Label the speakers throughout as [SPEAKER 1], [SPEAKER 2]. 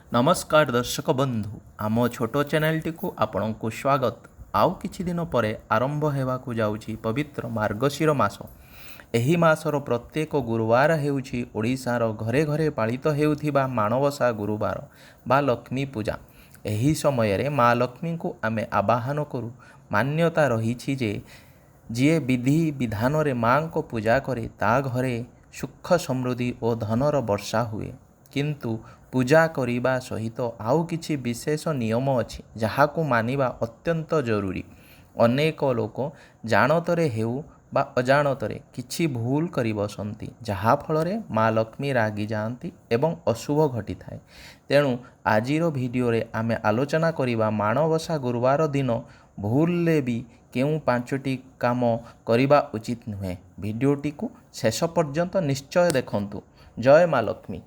[SPEAKER 1] ନମସ୍କାର ଦର୍ଶକ ବନ୍ଧୁ, ଆମ ଛୋଟ ଚ୍ୟାନେଲଟିକୁ ଆପଣଙ୍କୁ ସ୍ୱାଗତ। ଆଉ କିଛି ଦିନ ପରେ ଆରମ୍ଭ ହେବାକୁ ଯାଉଛି ପବିତ୍ର ମାର୍ଗଶିର ମାସ। ଏହି ମାସର ପ୍ରତ୍ୟେକ ଗୁରୁବାର ହେଉଛି ଓଡ଼ିଶାର ଘରେ ଘରେ ପାଳିତ ହେଉଥିବା ମାଣବସା ଗୁରୁବାର ବା ଲକ୍ଷ୍ମୀ ପୂଜା। ଏହି ସମୟରେ ମା ଲକ୍ଷ୍ମୀଙ୍କୁ ଆମେ ଆବାହନ କରୁ। ମାନ୍ୟତା ରହିଛି ଯେ ଯିଏ ବିଧି ବିଧାନରେ ମାଙ୍କ ପୂଜା କରେ, ତା ଘରେ ସୁଖ ସମୃଦ୍ଧି ଓ ଧନର ବର୍ଷା ହୁଏ। କିନ୍ତୁ ପୂଜା କରିବା ସହିତ ଆଉ କିଛି ବିଶେଷ ନିୟମ ଅଛି, ଯାହାକୁ ମାନିବା ଅତ୍ୟନ୍ତ ଜରୁରୀ। ଅନେକ ଲୋକ ଜାଣତରେ ହେଉ ବା ଅଜାଣତରେ କିଛି ଭୁଲ କରି ବସନ୍ତି, ଯାହାଫଳରେ ମା ଲକ୍ଷ୍ମୀ ରାଗିଯାଆନ୍ତି ଏବଂ ଅଶୁଭ ଘଟିଥାଏ। ତେଣୁ ଆଜିର ଭିଡ଼ିଓରେ ଆମେ ଆଲୋଚନା କରିବା ମାଣବସା ଗୁରୁବାର ଦିନ ଭୁଲରେ ବି କେଉଁ ପାଞ୍ଚଟି କାମ କରିବା ଉଚିତ ନୁହେଁ। ଭିଡ଼ିଓଟିକୁ ଶେଷ ପର୍ଯ୍ୟନ୍ତ ନିଶ୍ଚୟ ଦେଖନ୍ତୁ। ଜୟ ମା ଲକ୍ଷ୍ମୀ।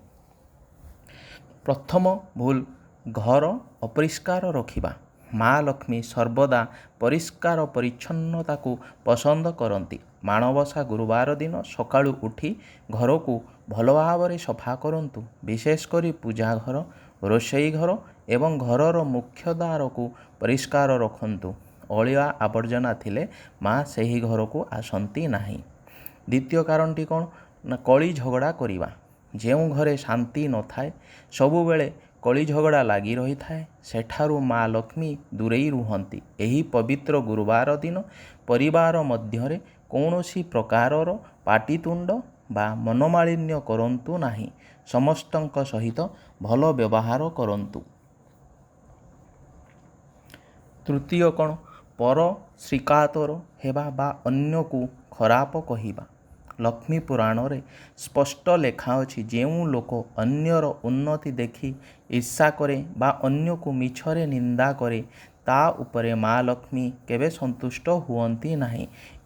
[SPEAKER 1] ପ୍ରଥମ ଭୁଲ, ଘର ଅପରିଷ୍କାର ରଖିବା। ମା ଲକ୍ଷ୍ମୀ ସର୍ବଦା ପରିଷ୍କାର ପରିଚ୍ଛନ୍ନତାକୁ ପସନ୍ଦ କରନ୍ତି। ମାଣବସା ଗୁରୁବାର ଦିନ ସକାଳୁ ଉଠି ଘରକୁ ଭଲ ଭାବରେ ସଫା କରନ୍ତୁ। ବିଶେଷ କରି ପୂଜା ଘର, ରୋଷେଇ ଘର ଏବଂ ଘରର ମୁଖ୍ୟ ଦ୍ୱାରକୁ ପରିଷ୍କାର ରଖନ୍ତୁ। ଅଳିଆ ଆବର୍ଜନା ଥିଲେ ମା ସେହି ଘରକୁ ଆସନ୍ତି ନାହିଁ। ଦ୍ୱିତୀୟ କାରଣଟି କ'ଣ ନା କଳି ଝଗଡ଼ା କରିବା। ଯେଉଁ ଘରେ ଶାନ୍ତି ନଥାଏ, ସବୁବେଳେ କଳି ଝଗଡ଼ା ଲାଗି ରହିଥାଏ, ସେଠାରୁ ମା ଲକ୍ଷ୍ମୀ ଦୂରେଇ ରୁହନ୍ତି। ଏହି ପବିତ୍ର ଗୁରୁବାର ଦିନ ପରିବାର ମଧ୍ୟରେ କୌଣସି ପ୍ରକାରର ପାଟିତୁଣ୍ଡ ବା ମନୋମାଳିନ୍ୟ କରନ୍ତୁ ନାହିଁ। ସମସ୍ତଙ୍କ ସହିତ ଭଲ ବ୍ୟବହାର କରନ୍ତୁ। ତୃତୀୟ କ'ଣ? ପର ଶ୍ରୀକାତର ହେବା ବା ଅନ୍ୟକୁ ଖରାପ କହିବା। ଲକ୍ଷ୍ମୀ ପୁରାଣରେ ସ୍ପଷ୍ଟ ଲେଖା ଅଛି, ଯେଉଁ ଲୋକ ଅନ୍ୟର ଉନ୍ନତି ଦେଖି ଈର୍ଷା କରେ ବା ଅନ୍ୟକୁ ମିଛରେ ନିନ୍ଦା କରେ, ତା ଉପରେ ମା ଲକ୍ଷ୍ମୀ କେବେ ସନ୍ତୁଷ୍ଟ ହୁଅନ୍ତି ନାହିଁ।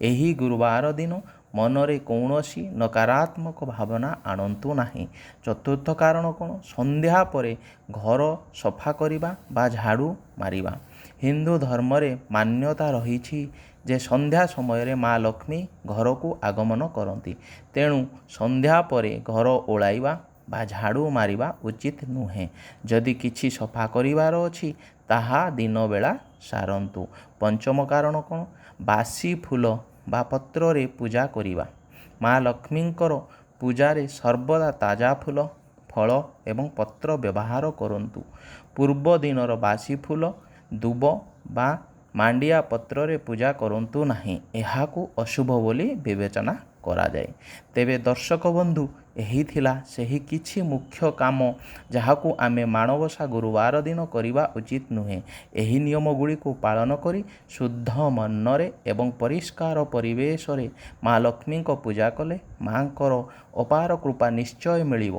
[SPEAKER 1] ଏହି ଗୁରୁବାର ଦିନ ମନରେ କୌଣସି ନକାରାତ୍ମକ ଭାବନା ଆଣନ୍ତୁ ନାହିଁ। ଚତୁର୍ଥ କାରଣ କ'ଣ? ସନ୍ଧ୍ୟା ପରେ ଘର ସଫା କରିବା ବା ଝାଡ଼ୁ ମାରିବା। ହିନ୍ଦୁ ଧର୍ମରେ ମାନ୍ୟତା ରହିଛି ଯେ ସନ୍ଧ୍ୟା ସମୟରେ ମା ଲକ୍ଷ୍ମୀ ଘରକୁ ଆଗମନ କରନ୍ତି। ତେଣୁ ସନ୍ଧ୍ୟା ପରେ ଘର ଓଳାଇବା ବା ଝାଡ଼ୁ ମାରିବା ଉଚିତ ନୁହେଁ। ଯଦି କିଛି ସଫା କରିବାର ଅଛି, ତାହା ଦିନବେଳା ସାରନ୍ତୁ। ପଞ୍ଚମ କାରଣ କ'ଣ? ବାସି ଫୁଲ ବା ପତ୍ରରେ ପୂଜା କରିବା। ମା ଲକ୍ଷ୍ମୀଙ୍କର ପୂଜାରେ ସର୍ବଦା ତାଜା ଫୁଲ, ଫଳ ଏବଂ ପତ୍ର ବ୍ୟବହାର କରନ୍ତୁ। ପୂର୍ବ ଦିନର ବାସି ଫୁଲ, ଦୁବ ବା ମାଣ୍ଡିଆ ପତ୍ରରେ ପୂଜା କରନ୍ତୁ ନାହିଁ। ଏହାକୁ ଅଶୁଭ ବୋଲି ବିବେଚନା କରାଯାଏ। ତେବେ ଦର୍ଶକ ବନ୍ଧୁ, ଏହି ଥିଲା ସେହି କିଛି ମୁଖ୍ୟ କାମ ଯାହାକୁ ଆମେ ମାଣବସା ଗୁରୁବାର ଦିନ କରିବା ଉଚିତ ନୁହେଁ। ଏହି ନିୟମ ଗୁଡ଼ିକୁ ପାଳନ କରି ଶୁଦ୍ଧ ମନରେ ଏବଂ ପରିଷ୍କାର ପରିବେଶରେ ମା ଲକ୍ଷ୍ମୀଙ୍କ ପୂଜା କଲେ ମାଙ୍କର ଅପାର କୃପା ନିଶ୍ଚୟ ମିଳିବ।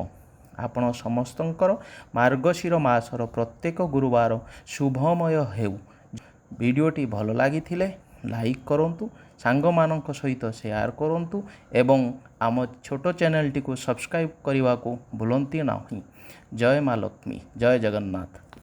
[SPEAKER 1] ଆପଣ ସମସ୍ତଙ୍କର ମାର୍ଗଶିର ମାସର ପ୍ରତ୍ୟେକ ଗୁରୁବାର ଶୁଭମୟ ହେଉ। ଭିଡ଼ିଓଟି ଭଲ ଲାଗିଥିଲେ ଲାଇକ୍ କରନ୍ତୁ, ସାଙ୍ଗମାନଙ୍କ ସହିତ ସେୟାର କରନ୍ତୁ ଏବଂ ଆମ ଛୋଟ ଚ୍ୟାନେଲଟିକୁ ସବସ୍କ୍ରାଇବ୍ କରିବାକୁ ଭୁଲନ୍ତି ନାହିଁ। ଜୟ ମା ଲକ୍ଷ୍ମୀ, ଜୟ ଜଗନ୍ନାଥ।